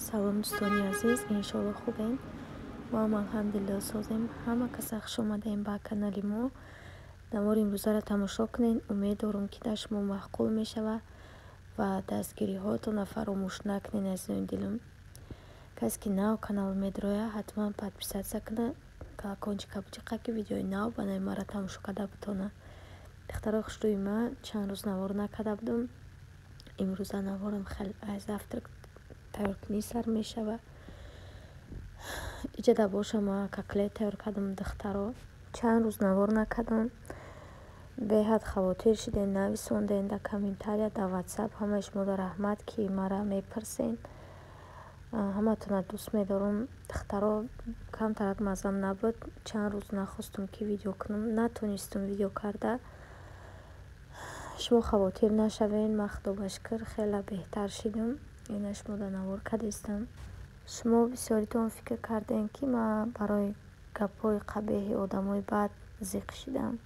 Салом, дӯстони азиз, иншоалло, хубем. Мо ҳам, алҳамдулилло, созем. Ҳама каса хуш омадаем ба канали мо. Навори имрӯзаро тамошо кунед. Умед дорам, ки дар шумо маъқул мешавад ва дастгириҳоятонро фаромӯш накунед, азизони дилам. Касе ки нав канал медрояд, ҳатман подписаться кунад, колокольчика биҷиқа, ки видеои нав ба нави маро тамошо карда битонад. Духтарои хушрӯи ман, чанд рӯз навор накарда будам. Имрӯза наворам хеле аз завтрак тайёркунӣ сар мешавад. Иҷада боша, ман котлет тайёр кардам, духтаро. Чанд рӯз навор накардам. Беҳад хавотир шидем, нависондем дар комментария, дар Ватсап. Ҳамаи шуморо раҳмат, ки маро мепурсен. Ҳаматонро дӯст медорам. Духтаро, камтарак маззам набуд. Чанд рӯз нахостум, ки видео кунам, натонистум видео карда. Шумо хавотир нашавед, ман, худо ба шукр, хеле беҳтар шидам. Ина шуморо навор кардистам. Шумо бисёритон фикр кардем, ки ман барои гапҳои қабеҳи одамои бад зиқ шидам,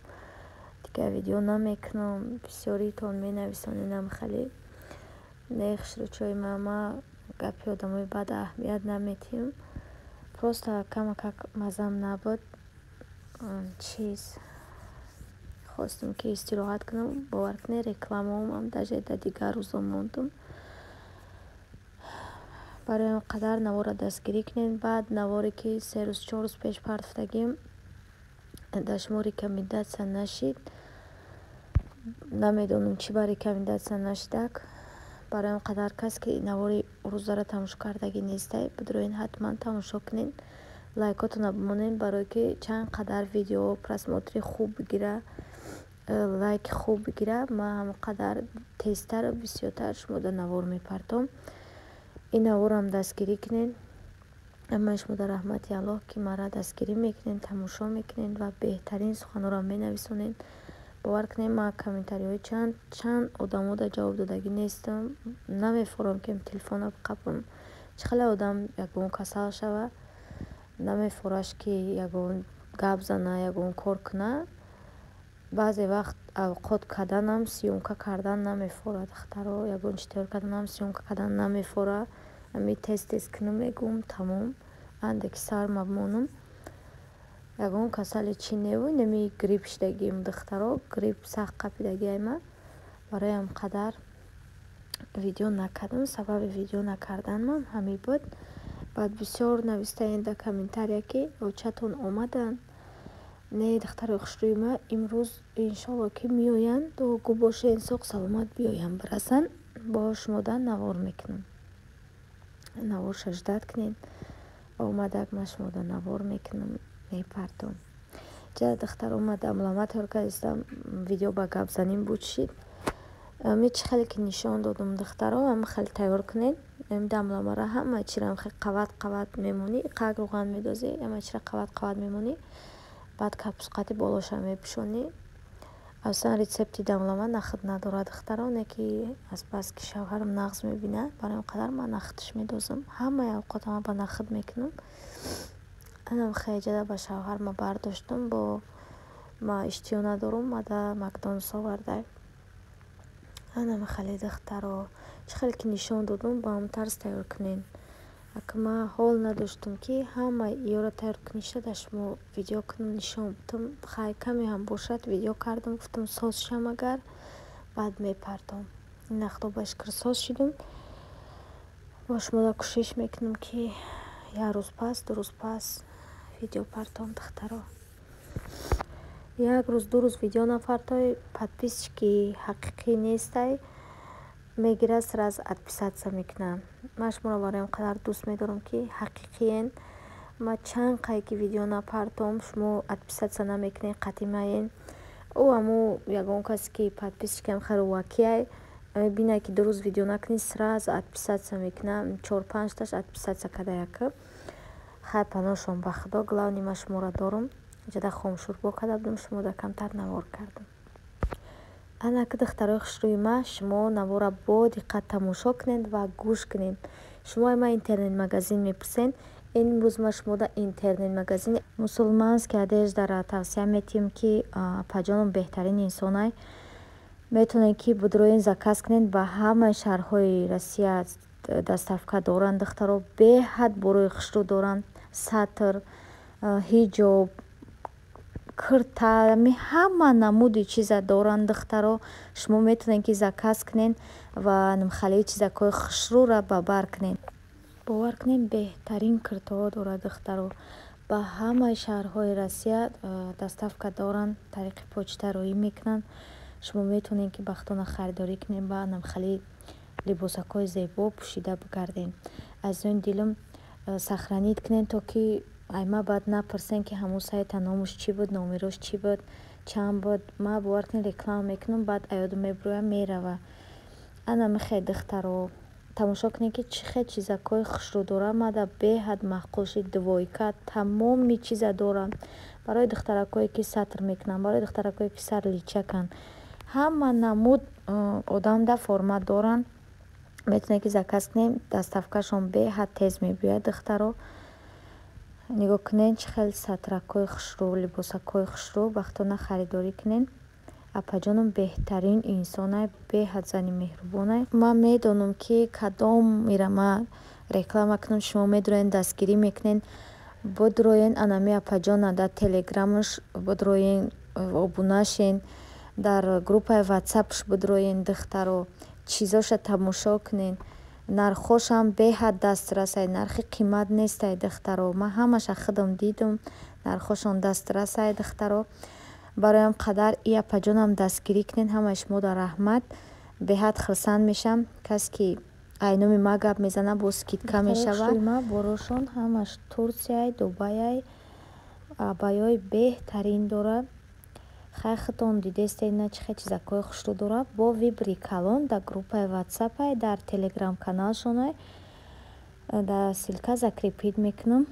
дигар видео намекунам. Бисёритон менависонедам хеле. Не, хушрӯчои ман, ман гапи одамои бад аҳамият наметиҳам. Просто камакак маззам набуд. Чиз хостум, ки истироҳат кунам. Бовар кунед, рекламаомам даже дар дигар рӯзо мондум. Барои он қадар наворро дастгирӣ кунед. Баъд наворе, ки 3 рӯз, 4 рӯз пеш партофтагим, дар шумо рекомендация нашид. Намедонам, чӣ ба рекомендация нашидак. Барои он қадар кас, ки навори рӯзаро тамошо кардагӣ нестай, бидроен, ҳатман тамошо кунед, лайкотонро бимонед, барое ки чанд қадар видео просмотри хуб бигира, лайки хуб бигира, ман ҳамон қадар тезтару бисёртар шуморо навор мепартом. Ин наворам дастгирӣ кунед. Ҳамаи шумо дар раҳмати Аллоҳ, ки маро дастгирӣ мекунед, тамошо мекунед ва беҳтарин суханҳоро менависонед. Бовар кунед, ман комментариҳои чанд чанд одамода ҷавоб додагӣ нестам. Намефорам, ки телефонро қапам. Чӣ хеле одам ягон касал шава, намефораш, ки ягон гап зана, ягон кор куна. Баъзе вақт авқот карданам, съёмка кардан намефорад, духтаро. Ягон чи тайёр карданам, съёмка кардан намефора. Ами тез тез кунам, мегӯм, тамом, андаки сарма бимонам. Ягон касале чӣ неву, неми грипп шидагием, духтаро, грипп сахт қапидагиама. Барои ҳам қадар видео накардам. Сабаби видео накарданам ҳамин буд. Баъд бисёр навистаед дар комментария, ки очатон омаданд. Не, духтарои хушрӯи ман, имрӯз, иншоалло, ки меоянд. Дуогӯ бошед, соғ саломат биёянд, бирасанд, бо шумода навор мекунам. Наворша ждать кунед. Омадак, ман шумода навор мекунам, мепартом. Ҷа, духтаро, ман дамлама тайёр кардистам. Видео ба гапзанӣ буд шид. Ми чӣ хеле ки нишон додум, духтаро, ҳама хеле тайёр кунед. Дамламаро ҳама чиро хеле қават қават мемонӣ, қак рӯған медозӣ, ҳама чиро қават қават мемонӣ, баъд капусқати болоша мепӯшонӣ. Аслан рецепти дамлама нахӯд надорад, духтаро, не ки азбаски шавҳарам нағз мебинад, барои он қадар ман нахӯдш медозам. Ҳамаи авқотама ба нахӯд мекунам. Анам хеҷада ба шавҳарма бардоштум, бо ма иштиҳо надорум, мада Макдоналдс овардай. Анам хеле, духтаро, чӣ хеле ки нишон додум, ба ҳамон тарз тайёр кунед. Ака, ман ҳол надоштум, ки ҳамаи иёро тайёр куниша дар шумо видео кунам, нишон бутам. Хай, каме ҳам бошад, видео кардам, гуфтам, соз шам агар, баъд мепартом. Ина, худо ба шукр, соз шидум. Бо шумода кӯшиш мекунам, ки як рӯз пас, 2 рӯз пас видео партом, духтаро. Як рӯз, 2 рӯз видео напартои, подписчики ҳақиқӣ нестай, мегирад, сразу отписаться мекунад. Ман шуморо барои он қадар дӯст медорам, ки ҳақиқиен. Ман чанд қай ки видео напартом, шумо отписаться намекунед, қатъимаен. Ӯ ҳаму ягон касе, ки подписчикам хеле вакиай, бинад, ки 2 рӯз видео накунӣ, сразу отписаться мекунад. Чор панҷташ отписаться карда яка. Хай, паноҳшон ба Худо. Главный, ман шуморо дорум. Ҷада хомшӯрбо карда будам, шумода камтар навор кардам. Анаки, духтарои хушрӯи ман, шумо наворро бо диққат тамошо кунед ва гӯш кунед. Шумо ма интернет-магазин мепурсед. Имрӯз ман шумода интернет-магазини мусулманский одеждаро тавсия метиҳем, ки апаҷоном беҳтарин инсонай. Метавонед, ки будроин, заказ кунед, ба ҳамаи шаҳрҳои Россия. Доставка доранд, духтаро, беҳад борои хушрӯ доранд. Сатр, ҳиҷоб, кирта, ҳама намуди чиза доранд, духтаро. Шумо метавонед, ки заказ кунед ва нимхалии чизакҳои хушрӯра ба бар кунед. Бовар кунед, беҳтарин киртаҳо дорад, духтаро. Ба ҳамаи шаҳрҳои Россия доставка доранд, тариқи почта роӣ мекунанд. Шумо метавонед, ки ба худтона харидорӣ кунед ва намхали либосакҳои зебо пӯшида бигардед. Азизони дилам, сохранить кунед, то ки айма баъд напурсен, ки ҳамун сайта номаш чӣ буд, номерош чӣ буд, чанд буд. Ма, бовар кунед, реклама мекунам, баъд аёдам мебироям, мерава. Ана михе, духтаро, тамошо кунед, ки чӣ хел чизакҳои хушрӯ дорад. Мада беҳад маъқул шид. Двойка, тамоми чиза доранд. Барои духтаракҳое, ки сатр мекунанд, барои духтаракҳое, ки сарличаканд, ҳама намуд одамда форма доранд. Метавонед, ки заказ кунед, доставкашон беҳад тез мебиёяд, духтаро. Нигоҳ кунед, чӣ хел сатракҳои хушрӯ, либосакҳои хушрӯ. Ба худтона харидорӣ кунед. Апаҷоном беҳтарин инсонай, беҳад зани меҳрубонай. Ман медонам, ки кадомира ма реклама кунам, шумо медонед, дастгирӣ мекунед. Бидроен анами апаҷона дар телеграмаш бидроен, обуна шен, дар группаи ватсапш бидроен, духтаро, чизоша тамошо кунед. Нархҳошам беҳад дастрасай, нархи қимат нестай, духтаро. Ман ҳамаша худам дидам, нархҳошон дастрасай, духтаро. Барои ҳам қадар и апаҷонам дастгирӣ кунед. Ҳамаи шумода раҳмат, беҳад хурсанд мешам. Кас ки айноми ма гап мезанад, бо скидка мешавад. Ма борошон ҳамаш Турсияй, Дубайай, абайҳои беҳтарин дорад. Хай, худтон дидестед, на чӣ хел чизакҳои хушрӯ дорад. Бо выбори калон дар группаи ватсапай, дар телеграм каналшонай. Дар ссылка закрепить мекунам,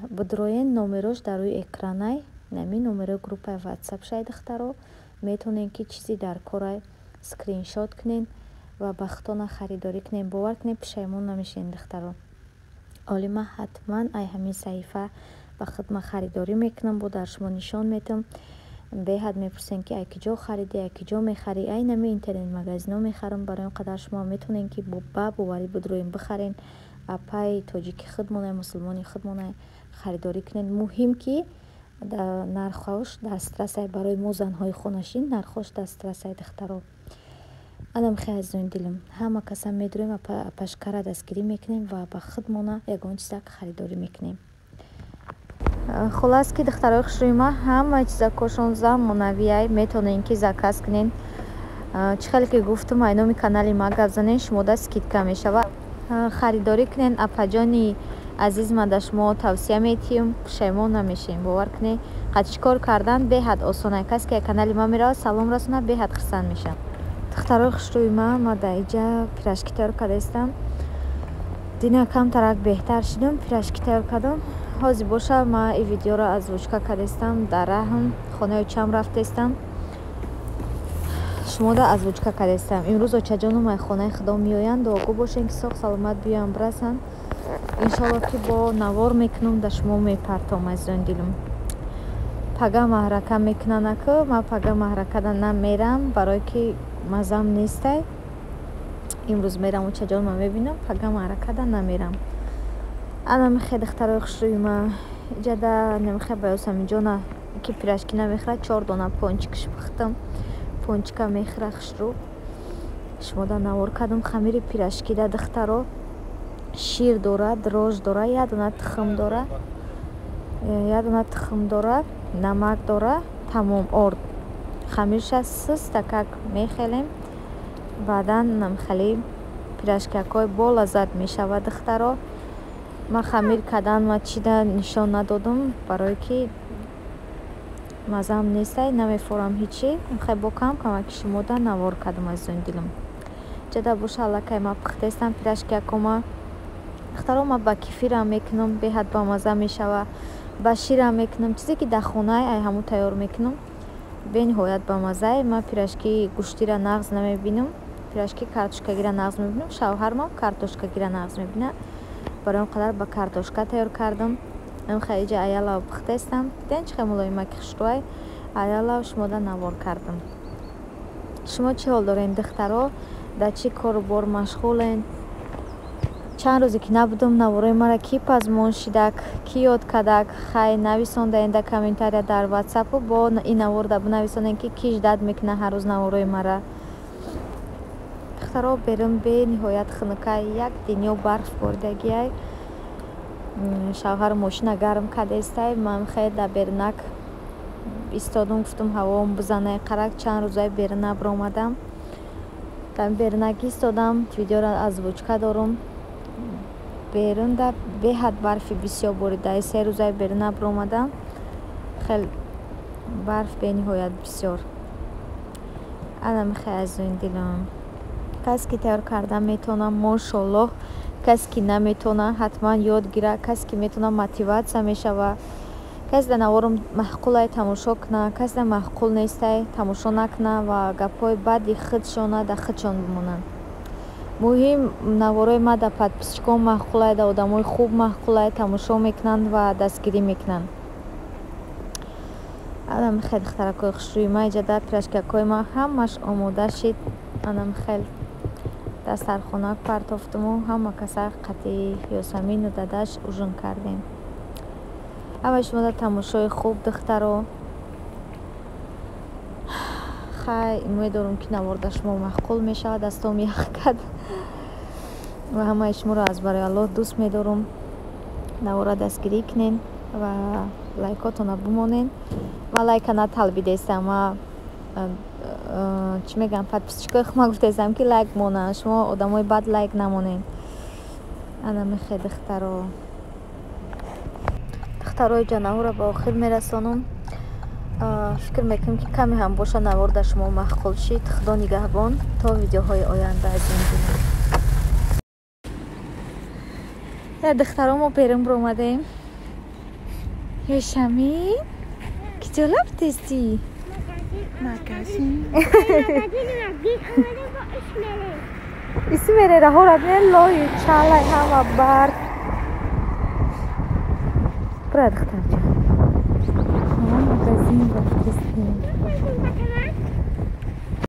бидроен, номерош дар рӯи экранай. Нами номерои группаи ватсапшай, духтаро. Метавонед, ки чизи дар корай скриншот кунед ва ба худтона харидорӣ кунед. Бовар кунед, пушаймон намешавед, духтаро. Оли ман ҳатман ай ҳамин саҳифа ба худ ман харидорӣ мекунам, бо дар шумо нишон медиҳам. Беҳад мепурсем, ки ай куҷо харидӣ, ай куҷо мехарӣ. Ай нами интернет-магазинҳо мехарам. Барои он қадар шумо метавонед, ки ба боварӣ бидроем, бихарен. Апаи тоҷики худмонай, мусулмони худмонай, харидорӣ кунед. Муҳим, ки нархҳош дастрасай. Барои мо, занҳои хонашин, нархҳош дастрасай, духтаро. Анам хеле, азизони дилам, ҳама каса медурем, апашкара дастгирӣ мекунем ва ба худмона ягон чизак харидорӣ мекунем. Хуллас, ки духтарои хушрӯи ма, ҳама чизакҳошон замонавиай. Метавонед, ки заказ кунед. Чӣ хеле ки гуфтам, айноми канали ма гап занед, шумода скидка мешавад. Харидорӣ кунед, апаҷони азиз. Ман да шумо тавсия метиҳам, пушаймон намешавем, бовар кунед. Қад чӣ кор кардан беҳад осонай. Касе ки канали ма меравад, салом расонад, беҳад хурсанд мешавам. Духтарои хушрӯи ма, ма дар иҷа пирожки тайёр кардаистам. Дина камтарак беҳтар шудам, пирожки тайёр кардам. Ҳозир боша, ма и видеоро озвучка кардаистам. Дар раҳм хонаи очам рафтаистам, шумода озвучка кардаистам. Имрӯз очаҷоном ай хонаи худо меоянд. Дуогӯ бошем, ки соғ саломат биёянд, бирасанд. Иншоалло, ки бо навор мекунам, да шумо мепартом. Азизони дилам, пага маҳрака мекунанаку, ман пага маҳракада намерам, барое ки мазам нестай. Имрӯз мерам, очаҷонма мебинам, пага маҳракада намерам. Ана михе, духтарои хушрӯи ма, иҷада намихе ба Ёсаминҷона, ки пирожки намехӯрад, чор дона пончикш пухтам. Пончика мехӯра хушрӯ. Шумода навор кардам. Хамири пирожкида, духтаро, шир дорад, дрожжи дора, як дона тухм дора, як дона тухм дора, намак дора, тамом. Орд хамирша систакак мехелем, баъдан намхали пирожкакҳои болаззат мешавад, духтаро. Ман хамир кардан ма чида нишон надодам, барое ки мазаам нестай, намефорам ҳичи. Хай, бо кам камаки шумода навор кардам, азизони дилам. Ҷада боша, аллакай ма пухтаистам пирожкиакома. Духтаро, ма ба кефирам мекунам, беҳад бамазза мешава. Ба ширам мекунам, чизе ки дар хонаи, ай ҳамун тайёр мекунам, бениҳоят бамаззае. Ман пирожкии гӯштира нағз намебинам, пирожки картошкагира нағз мебинам. Шавҳармам картошкагира нағз мебинад, барои он қадар ба картошка тайёр кардам. Иҷа аялав пухтаистам. Дидем, чӣ хел мулоимаки хушрӯай аялав. Шумода навор кардам. Шумо чӣ ҳол дорем, духтаро? Дар чӣ кору бор машғулен? Чанд рӯзе ки набудам, наворои мара ки пазмон шидак, ки ёд кардак, хай нависондаен дар комментария дар ватсапу бо ин наворда бинависонем, ки ки ждать мекунад ҳар рӯз наворои мара. Духтаро, берун бениҳоят хунукай, як дунё барф боридагиай. Шавҳару мошина гарм кардестай. Ман хеле дар берунак истодум, гуфтум ҳавом бизанай қарак, чанд рӯзай берун набаромадам. Дар берунак истодам, видеоро озвучка дорум. Берунда беҳад барфи бисёр борида, 3 рӯзай берун набаромадам. Хел барф бениҳоят бисёр. Анам хел азизони дилам. Касе ки тайёр карда метавона, мошоллоҳ, касе ки наметавона, ҳатман ёд гира, касе ки метавона, мотиватсия мешава. Касе дар наворам маъқулай, тамошо куна, касе дар маъқул нестай, тамошо накуна ва гапҳои бади худшона дар худшон бимонанд. Муҳим, наворои ма дар подписчикон маъқулай, дар одамои хуб маъқулай, тамошо мекунанд ва дастгирӣ мекунанд. Анам хел духтаракҳои хушрӯи ма, иҷада пирожкакҳои ма ҳамаш омода шид. Анам хел дастархона партофтуму ҳама каса қатъи Ёсамину дадаш ужин кардем. Ҳамаи шумо дар тамошои хуб, духтаро. Хай, умед дорум, ки навор дар шумо маъқул мешавад. Дастом ях кард ва ҳамаи шуморо аз барои Аллоҳ дӯст медорум. Навора дастгирӣ кунен ва лайкотона бимонен. Ман лайка наталбидестам, ма чӣ мегӯям, подписчикои худ ма гуфтаистам, ки лайк монанд. Шумо одамои бад лайк намонед. Ана мехе, духтаро. Духтарои ҷанаҳоро ба охир мерасонам. Фикр мекунем, ки каме ҳам бошад, навор дар шумо маъқул шид. Худо нигаҳбон то видеоҳои оянда, азизони дилам. Духтаро, мо берун биромадем. Ёшамин, киҷо рафтести? Магазин. Иси мере, раҳора бинед, лою чалай, ҳама барф. Бура, духтарҷон, мо магазин рафтестем.